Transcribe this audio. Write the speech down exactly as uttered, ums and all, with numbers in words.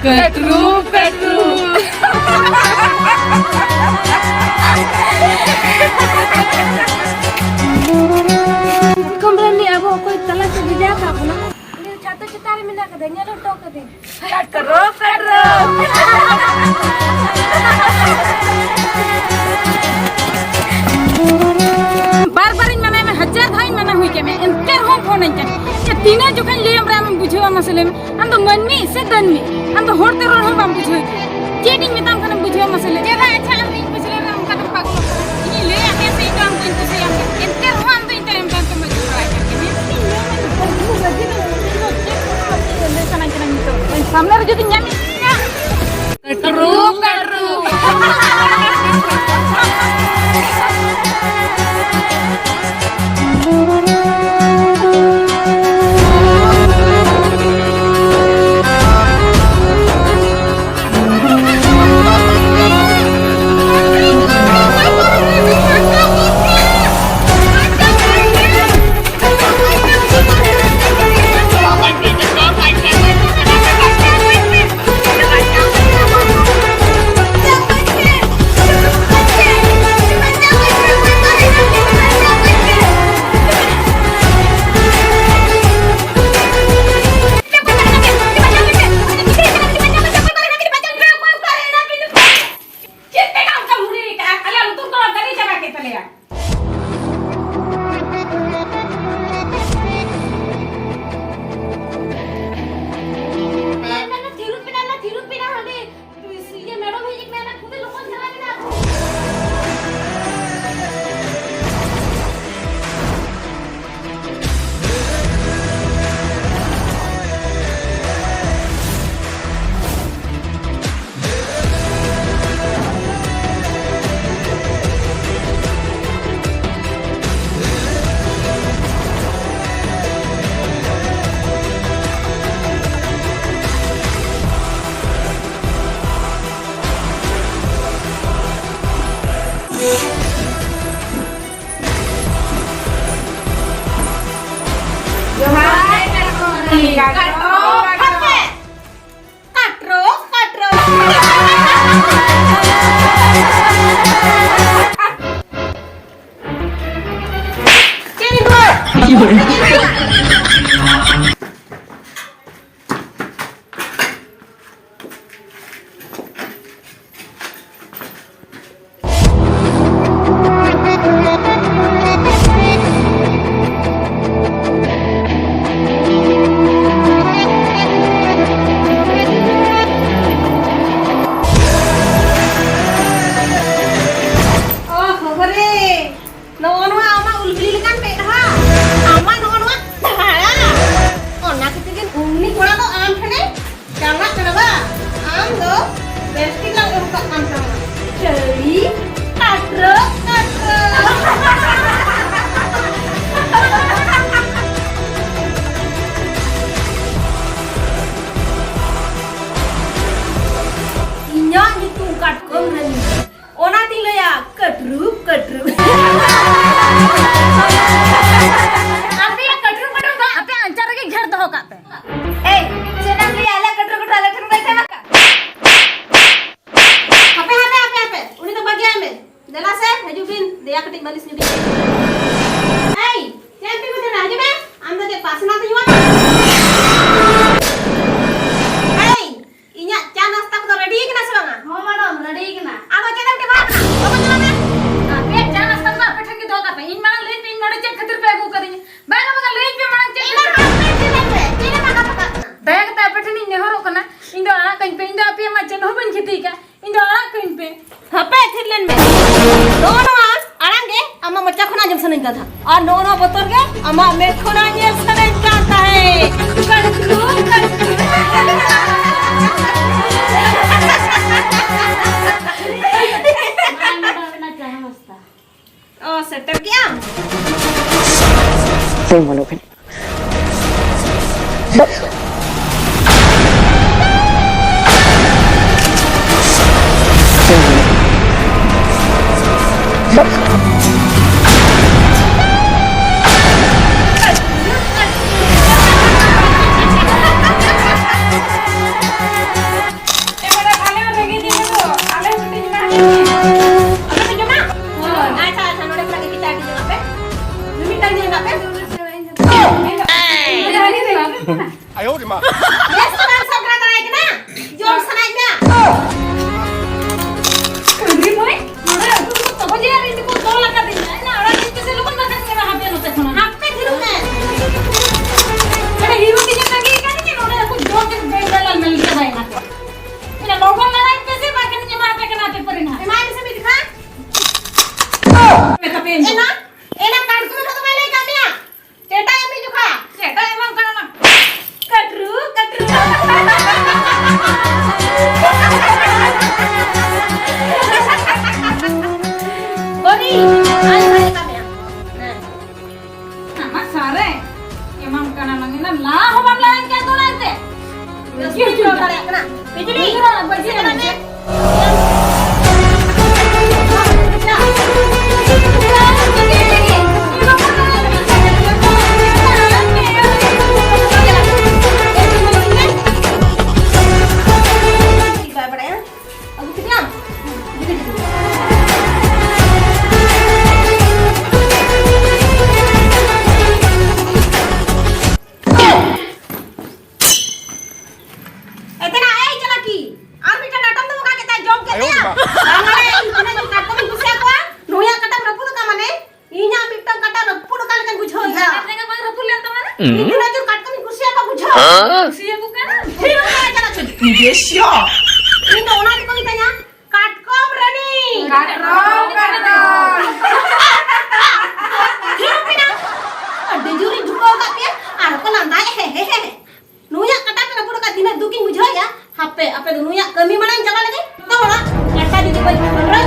ᱠᱟᱹᱴᱨᱩ, ᱠᱟᱹᱴᱨᱩ᱾ ᱫᱤᱥᱚᱢ ᱨᱤᱱᱤᱡ ᱟᱵᱚ ᱚᱠᱚᱭ ᱛᱟᱞᱟ ᱥᱮᱫ ᱵᱷᱮᱡᱟ ᱟᱠᱟᱫ ᱵᱚᱱᱟ? ᱩᱱᱤ ᱫᱚ ᱪᱷᱟᱛᱟ ᱪᱮᱛᱟᱱ ᱨᱮ ᱢᱮᱱᱟᱜ ᱟᱠᱟᱫᱮᱭᱟ, ᱧᱮᱞ ᱦᱚᱴᱚ ᱠᱟᱫᱮᱭᱟ᱾ ᱠᱟᱹᱴᱨᱩ, ᱠᱟᱹᱴᱨᱩ᱾ ᱵᱟᱨ ᱵᱟᱨᱤᱧ ᱢᱟᱱᱟᱭ ᱢᱮ, ᱦᱟᱡᱟᱨ ᱫᱷᱟᱣᱤᱧ ᱢᱟᱱᱟ ᱦᱩᱭ ᱠᱮᱫ ᱢᱮ, ᱮᱱᱛᱮ ᱨᱮᱦᱚᱸ ᱯᱷᱳᱱᱟᱹᱧ ᱠᱟᱱᱟ᱾ ᱪᱮ, ᱛᱤᱱᱟᱹᱜ ᱡᱚᱠᱷᱚᱱ ᱞᱟᱹᱭᱟᱢ ᱨᱮ ᱟᱢᱮᱢ ᱵᱩᱡᱷᱟᱹᱣᱟ, ᱢᱟᱥᱮ ᱞᱟᱹᱭ ᱢᱮ? ᱟᱢ ᱫᱚ ᱢᱟᱹᱱᱢᱤ ᱥᱮ ᱫᱟᱹᱱᱢᱤ? ᱟᱢ ᱫᱚ ᱦᱚᱲ ᱛᱮ ᱨᱚᱲ ᱦᱚᱸ ᱵᱟᱢ ᱵᱩᱡᱷᱟᱹᱣ ᱠᱮᱫᱟ᱾ ᱪᱮᱫ ᱤᱧ ᱢᱮᱛᱟᱢ ᱠᱷᱟᱱᱮᱢ ᱵᱩᱡᱷᱟᱹᱣᱟ, ᱢᱟᱥᱮ ᱞᱟᱹᱭ ᱢᱮ? ᱪᱮᱫᱟᱜ ᱟᱪᱪᱷᱟ ᱟᱢ ᱤᱧ ᱯᱟᱹᱪᱷᱞᱟᱹ ᱨᱮ ᱚᱱᱠᱟ ᱫᱚᱢ ᱯᱟᱜᱽᱞᱚᱜ ᱠᱟᱱᱟ? ᱤᱧᱤᱧ ᱞᱟᱹᱭᱟᱫ ᱢᱮᱭᱟ ᱥᱮ ᱤᱧ ᱫᱚ ᱟᱢ ᱫᱚᱧ ᱠᱩᱥᱤᱭᱟᱢ ᱠᱟᱱᱟ? ᱮᱱᱛᱮ ᱨᱮᱦᱚᱸ ᱟᱢ ᱫᱚ ᱤᱧ ᱛᱟᱭᱚᱢ ᱛᱟᱭᱚᱢ ᱛᱮᱢ ᱟᱹᱪᱩᱨ ᱵᱟᱲᱟᱭ ᱠᱟᱱ ᱛᱤᱧᱟ᱾ ᱤᱧ ᱞᱟᱹᱭ ᱥᱟᱱᱟᱧ ᱠᱟᱱᱟ ᱱᱤᱛᱚᱜ᱾ ᱥᱟᱢᱱᱮ ᱨᱮ ᱡᱩᱫᱤ ᱧᱟᱢᱤᱧ ᱠᱷᱟᱱ᱾ ᱠᱟᱹᱴᱨᱩ, ᱠᱟᱹᱴᱨᱩ᱾ ᱚ, ᱦᱚᱦᱚ ᱨᱮ᱾ ᱱᱚᱜᱼᱚ ᱱᱚᱣᱟ ᱟᱢᱟᱜ ᱩᱞ ᱵᱤᱞᱤ ᱞᱮᱠᱟᱱ ᱢᱮᱫᱦᱟ, ᱟᱢᱟᱜ ᱱᱚᱜᱼᱚ ᱱᱚᱣᱟ ᱫᱷᱟᱲᱟ, ᱚᱱᱟ ᱠᱷᱟᱹᱛᱤᱨ ᱜᱮ ᱩᱱᱤ ᱠᱚᱲᱟ ᱫᱚ ᱟᱢ ᱴᱷᱮᱱᱮ ᱪᱟᱞᱟᱜ ᱠᱟᱱᱟ ᱵᱟ? ᱟᱢ ᱫᱚ ᱵᱮᱥ ᱴᱷᱤᱠ ᱞᱟᱝ ᱮᱢ ᱠᱟᱜ ᱠᱟᱱ ᱛᱟᱢᱟ᱾ ᱪᱷᱟᱹᱲᱤ, ᱠᱟᱴᱨᱟᱹ, ᱠᱟᱴᱨᱟᱹ᱾ ᱤᱧᱟᱜ ᱧᱩᱛᱩᱢ ᱠᱟᱴᱠᱚᱢ ᱨᱟᱱᱤ᱾ ᱚᱱᱟᱛᱤᱧ ᱞᱟᱹᱭᱟ, ᱠᱟᱹᱴᱨᱩᱵ, ᱠᱟᱹᱴᱨᱩᱵ᱾ ᱟᱯᱮᱭᱟᱜ ᱠᱟᱹᱴᱨᱩᱵ, ᱠᱟᱹᱴᱨᱩᱵ ᱫᱚ ᱟᱯᱮ ᱟᱧᱪᱟᱨ ᱨᱮᱜᱮ ᱜᱷᱮᱨ ᱫᱚᱦᱚ ᱠᱟᱜ ᱯᱮ᱾ ᱮᱭ, ᱪᱮᱫ ᱮᱢ ᱞᱟᱹᱭᱟ? ᱟᱞᱮ ᱠᱟᱹᱴᱨᱩᱵ, ᱠᱟᱹᱴᱨᱩᱵ ᱟᱞᱮ ᱴᱷᱮᱱ ᱵᱟᱭ ᱛᱟᱦᱮᱸ ᱠᱟᱱ᱾ ᱦᱟᱯᱮ, ᱦᱟᱯᱮ, ᱦᱟᱯᱮ, ᱦᱟᱯᱮ, ᱩᱱᱤ ᱫᱚ ᱵᱟᱹᱜᱤᱭᱟᱭ ᱢᱮ᱾ ᱫᱮᱞᱟ ᱥᱮ, ᱦᱤᱡᱩᱜ ᱵᱤᱱ, ᱫᱮᱭᱟ ᱠᱟᱹᱴᱤᱡ ᱢᱟᱹᱞᱤᱥ ᱧᱚᱜ ᱵᱤᱱ᱾ ᱮᱭ, ᱪᱮᱫ ᱮᱢ ᱛᱤᱸᱜᱩ ᱛᱟᱦᱮᱱᱟ? ᱦᱤᱡᱩᱜ ᱢᱮ᱾ ᱟᱢ ᱫᱚ ᱪᱮᱫ ᱯᱟᱥᱱᱟ ᱛᱮ ᱧᱩ ᱟᱢ? ᱮᱭ, ᱤᱧᱟᱜ ᱪᱟ ᱱᱟᱥᱛᱟ ᱠᱚᱫᱚ ᱨᱮᱰᱤ ᱠᱟᱱᱟ ᱥᱮ ᱵᱟᱝᱟ? ᱦᱚᱸ ᱢᱮᱰᱟᱢ, ᱨᱮᱰᱤ ᱠᱟᱱᱟ᱾ ᱟᱫᱚ ᱪᱮᱫ ᱮᱢ ᱴᱮᱵᱟᱜ ᱠᱟᱱᱟ? ᱵᱟᱵᱚ ᱪᱟᱞᱟᱜ ᱢᱮ᱾ ᱟᱯᱮᱭᱟᱜ ᱪᱟ ᱱᱟᱥᱛᱟ ᱠᱚᱫᱚ ᱟᱯᱮ ᱴᱷᱮᱱ ᱜᱮ ᱫᱚᱦᱚ ᱠᱟᱜ ᱯᱮ᱾ ᱤᱧ ᱢᱟᱲᱟᱝ ᱞᱟᱹᱭ ᱯᱮ, ᱤᱧ ᱱᱚᱰᱮ ᱪᱮᱫ ᱠᱷᱟᱹᱛᱤᱨ ᱯᱮ ᱟᱹᱜᱩ ᱠᱟᱫᱤᱧᱟ? ᱵᱟᱝᱟ, ᱵᱟᱝᱟ, ᱞᱟᱹᱭ ᱯᱮ ᱢᱟᱲᱟᱝ ᱪᱮᱫ ᱤᱧ ᱠᱷᱟᱹᱛᱤᱨ? ᱢᱟ ᱟᱯᱮ ᱪᱮᱫ ᱮᱢ ᱯᱮ? ᱪᱮᱫ ᱮᱢ ᱢᱟᱜᱟ ᱯᱷᱟᱠᱟ ᱠᱟᱱᱟ? ᱫᱟᱭᱟ ᱠᱟᱛᱮ ᱟᱯᱮ ᱴᱷᱮᱱ ᱤᱧ ᱱᱮᱦᱚᱨᱚᱜ ᱠᱟᱱᱟ, ᱤᱧ ᱫᱚ ᱟᱲᱟᱜ ᱠᱟᱹᱧ ᱯᱮ᱾ ᱤᱧ ᱫᱚ ᱟᱯᱮᱭᱟᱜ ᱢᱟ ᱪᱮᱫ ᱦᱚᱸ ᱵᱟᱹᱧ ᱠᱷᱚᱛᱤ ᱠᱟᱜ᱾ ᱤᱧ ᱫᱚ ᱟᱲᱟᱜ ᱠᱟᱹᱧ ᱯᱮ᱾ ᱦᱟᱯᱮ, ᱛᱷᱤᱨ ᱞᱮᱱ ᱢᱮ᱾ ᱱᱚᱜᱼᱚ ᱱᱚᱣᱟ ᱟᱲᱟᱝ ᱜᱮ ᱟᱢᱟᱜ ᱢᱚᱪᱟ ᱠᱷᱚᱱᱟᱜ ᱟᱸᱡᱚᱢ ᱥᱟᱱᱟᱧ ᱠᱟᱱ ᱛᱟᱦᱮᱸᱫ, ᱟᱨ ᱱᱚᱜᱼᱚ ᱱᱚᱣᱟ ᱵᱚᱛᱚᱨ ᱜᱮ ᱟᱢᱟᱜ ᱢᱮᱫ ᱠᱷᱚᱱᱟᱜ ᱧᱮᱞ ᱥᱟᱱᱟᱧ ᱠᱟᱱ ᱛᱟᱦᱮᱸᱫ᱾ ᱠᱟᱹᱴᱨᱩ, ᱠᱟᱹᱴᱨᱩ᱾ ᱢᱟ, ᱱᱚᱰᱮ ᱢᱮᱱᱟᱜ ᱪᱟ ᱱᱟᱥᱛᱟ᱾ ᱚ, ᱥᱮᱴᱮᱨ ᱠᱮᱜ ᱟᱢ? ᱥᱮ ᱢᱚᱱᱮ ᱠᱷᱟᱱ᱾ ᱟᱨ ᱢᱤᱫᱴᱟᱝ ᱰᱟᱴᱟᱢ ᱫᱚ ᱚᱠᱟ ᱠᱮᱫᱟ? ᱡᱚᱢ ᱠᱮᱫ ᱛᱟᱭᱟ᱾ ᱵᱟᱝ ᱢᱟᱱᱮ, ᱤᱧ ᱛᱤᱱᱟᱹᱜ ᱡᱳᱨ ᱠᱟᱴᱠᱚᱢᱤᱧ ᱠᱩᱥᱤᱭᱟᱠᱚᱣᱟ, ᱱᱩᱭᱟᱜ ᱠᱟᱴᱟᱢ ᱨᱟᱹᱯᱩᱫ ᱟᱠᱟᱫ ᱢᱟᱱᱮ, ᱤᱧᱟᱜ ᱢᱤᱫᱴᱟᱝ ᱠᱟᱴᱟ ᱨᱟᱹᱯᱩᱫ ᱟᱠᱟᱫ ᱞᱮᱠᱟᱧ ᱵᱩᱡᱷᱟᱹᱣ ᱮᱫᱟ᱾ ᱠᱟᱴᱟ ᱡᱟᱸᱜᱟ ᱵᱟᱝ ᱨᱟᱹᱯᱩᱫ ᱞᱮᱱ ᱛᱟᱢᱟ ᱱᱟ? ᱤᱧ ᱛᱤᱱᱟᱹᱜ ᱡᱳᱨ ᱠᱟᱴᱠᱚᱢᱤᱧ ᱠᱩᱥᱤᱭᱟᱠᱚᱣᱟ ᱵᱩᱡᱷᱟᱹᱣ᱾ ᱦᱮᱸ? ᱠᱩᱥᱤᱭᱟᱠᱚ ᱠᱟᱱᱟ? ᱴᱷᱤᱠ ᱜᱮᱭᱟ, ᱪᱟᱞᱟᱜ ᱪᱚ᱾ ᱤᱧ ᱫᱚ ᱚᱱᱟ ᱜᱮᱠᱚ ᱢᱮᱛᱟᱧᱟ ᱠᱟᱴᱠᱚᱢ ᱨᱟᱹᱱᱤ᱾ ᱠᱟᱴᱠᱚᱢ, ᱠᱟᱴᱠᱚᱢ᱾ ᱛᱷᱤᱨ ᱯᱮ ᱱᱟ᱾ ᱟᱹᱰᱤ ᱡᱳᱨᱤᱧ ᱡᱷᱩᱠᱟᱹᱣ ᱟᱠᱟᱫ ᱯᱮᱭᱟ, ᱟᱨ ᱠᱚ ᱞᱟᱸᱫᱟᱭᱮᱫ, ᱦᱮ, ᱦᱮ, ᱦᱮ, ᱦᱮ᱾ ᱱᱩᱭᱟᱜ ᱠᱟᱴᱟ ᱯᱮ ᱨᱟᱹᱯᱩᱫ ᱟᱠᱟᱫ, ᱛᱤᱱᱟᱹᱜ ᱫᱩᱠᱤᱧ ᱵᱩᱡᱷᱟᱹᱣᱮᱫᱼᱟ᱾ ᱦᱟᱯᱮ, ᱟᱯᱮ ᱫᱚ ᱱᱩᱭᱟᱜ ᱠᱟᱹᱢᱤ ᱢᱟᱲᱟᱝ ᱪᱟᱵᱟ ᱞᱮᱜᱮ᱾ ᱛᱚ ᱦᱚᱲᱟᱜ ᱠᱟᱴᱟ ᱡᱩᱫᱤ ᱵᱟᱹᱧ ᱠᱷᱟᱸᱰᱨᱟᱣ